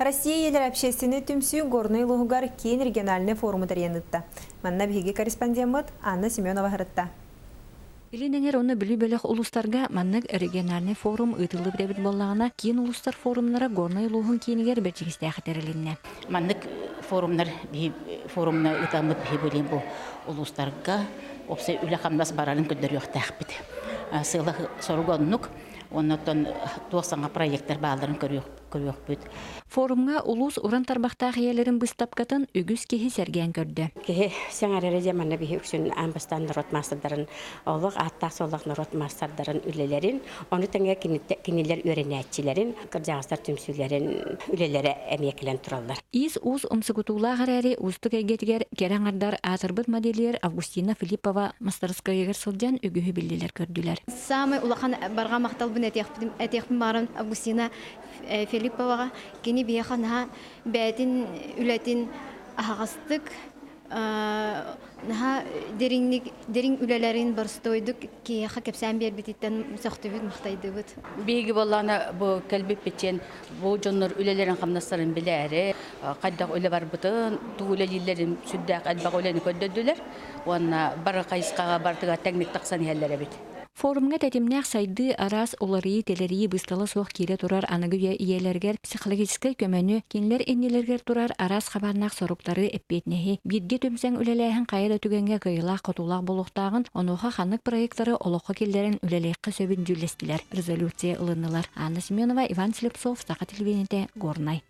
Россия ийэлэрэ общественнай түмсүү Горнай улууһугар киин региональнай форуму тэрийэн ыытта. Манна биһиги корреспондеммыт Анна Семенова сырытта. Илин эҥэр уонна Бүлүү бөлөх улуустарга маннык региональнай форум ыытыллыбыт эбит буоллаҕына, киин улуустар форумнара Горнай улууһун киинигэр Бэрдьигэстээх тэрилиннэ. Маннык форумнар форумна ыытаммыт биһи билин бу улуустарга уопсай үлэ-хамнас барарын көрдөрүөхтээхпит. Сыала соруга оннук. Оннуттан туох саҥа проекттар баалларын көрүөхпүт. Форумҥа улуус уран тарбахтаах ийэлэрин быыстапкатын үгүс киһи сэргээн көрдө. Киһи сэҥээрэрэ диэн манна биһи үксүн аан бастаан норуот маастардарын олох ааттаах-суоллаах норуот маастардарын үлэлэрин, ону тэҥэ кинилэр үөрэнээччилэрин, кырдьаҕастар түмсүүлэрин үлэлэрэ эмиэ кэлэн тураллар. Иис-уус умсугутуулаах эрээри уустук эйгэтигэр кэрэ аҥардар аатырбыт модельер Августина Филиппова мастарыскыайыгар сылдьан үгүһү биллилэр-көрдүлэр. Саамай улахан барҕа махталбын этиэхпин баҕарабын Августина Филипповаҕа. Кини биһиэхэ наһаа бэйэтин үлэтин аһаҕастык, наһаа дириҥник, дириҥ үлэлэрин боростуойдук киһиэхэ кэпсээн биэрбититтэн сөхтүбүт, махтайдыбыт. Биһиги буоллаҕына бу кэлбиппитин бу дьоннор үлэлэрин-хамнастарын билээри, хайдах үлэ барбытын, тугу үлэлииллэрин сүрдээх элбэх үлэни көрдөрдүлэр уонна бары хайысхаҕа барытыгар тэҥник тахсан иһэллэр эбит. Форумҥа тэтимнээх сайдыы араас уларыйыы-тэлэрийии быыстала суох киирэ турар аныгы үйэ ийэлэригэр психологическай көмөнү, кинилэр иннилэригэр турар араас хабааннаах соруктары, эппиэтинэһи, бииргэ түмсэн үлэлээһин хайа да түгэҥҥэ кыайыылаах-хотуулаах буолуохтааҕын, онуоха ханнык проектары олоххо киллэрэн үлэлиэххэ сөбүн дьүүллэстилэр, резолюция ылыннылар. Анна Семенова, Иван Слепцов, Саха телевидениетэ, Горнай.